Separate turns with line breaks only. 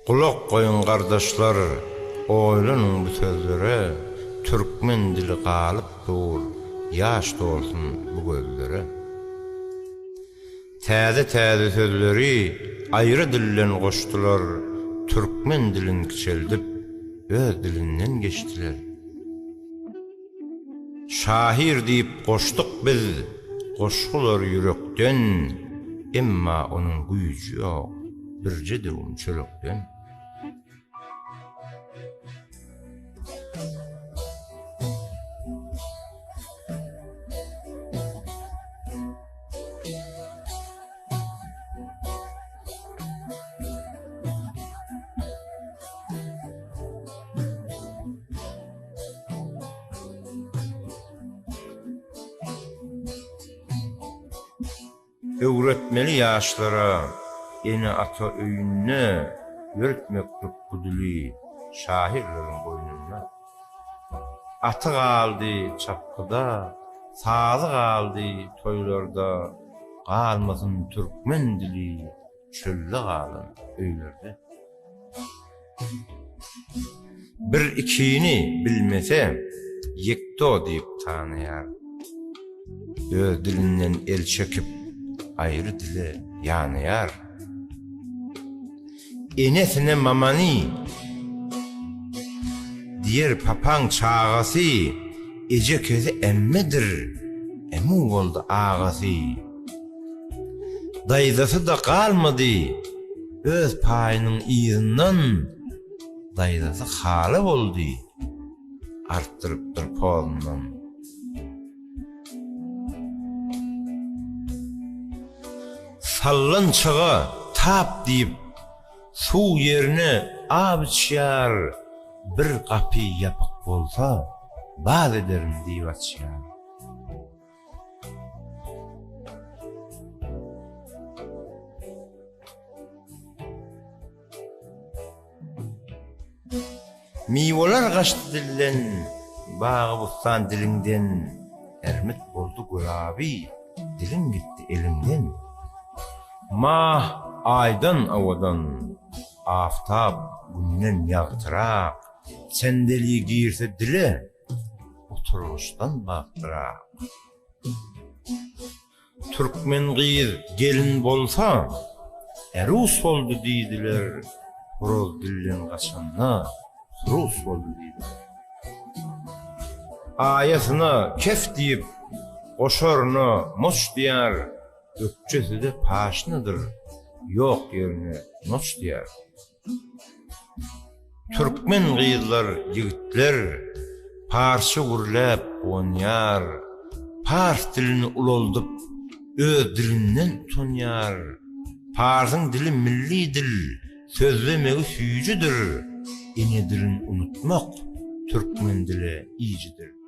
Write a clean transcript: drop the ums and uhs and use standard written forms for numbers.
Gulak goýuň gardaşlar, oýlanyň bu sözlere, Türkmen dili galyp dur, ýaş dolsun bu gözlere. Täze-täze sözleri aýry dilden goşdular, Türkmen dilin kiçeldip, öz dilinden geçdiler. Şahyr diýip goşduk biz goşgulary ýürekden, Emma onuň güýji ýok birje döwüm çörekden. Öwretmeli ýaşlara ene-ata öýünde ýöretmeklik bu dili şahyrlaryň boýnunda. Aty galdy çapgyda, sazy galdy toýlarda, galmasyn türkmen dili çölde galan öýlerde. Bir-ikini bilmese, ýekto diýip tanaýar. Öz dilinden el çekip, aýry dile ýanaýar. Enesine mamany diýer papaň çagasy, Ejekesi emmedir, emu boldy agasy. Daýzasy-da galmady, öz paýynyň yzyndan daýzasy hala boldy, artdyrypdyr pozundan. Sallançaga tap diýip, suw ýerine ab içýär, bir gapy ýapyk bolsa, baz ederin diýip açýar. Miweler gaçdy dilden, Bagy-bustan diliňden, Ermit boldy gülaby, Diliň gitdi eliňden. Mah Aýdan owadan, Aftap Günden ýagtyrak, Sendeli girse dile, Oturgyçdan bagtlyrak. Türkmen gyz gelin bolsa, Erus boldy diýdiler, Horaz dilden gaçanda, Surus boldy diýdiler. Aýasyna kef diýip, goşaryna moç diýer, Ökjesi-de paşnadyr, ýok ýerine noç diýer. Türkmen gyzlar, ýigitler parsça gürläp guwanýar, Pars dilini ulaldyp, öz dilinden utanýar. Parsyň dili milli dil, sözlemegi süýjüdir, Ene dilin unutmak türkmen dile ijidir.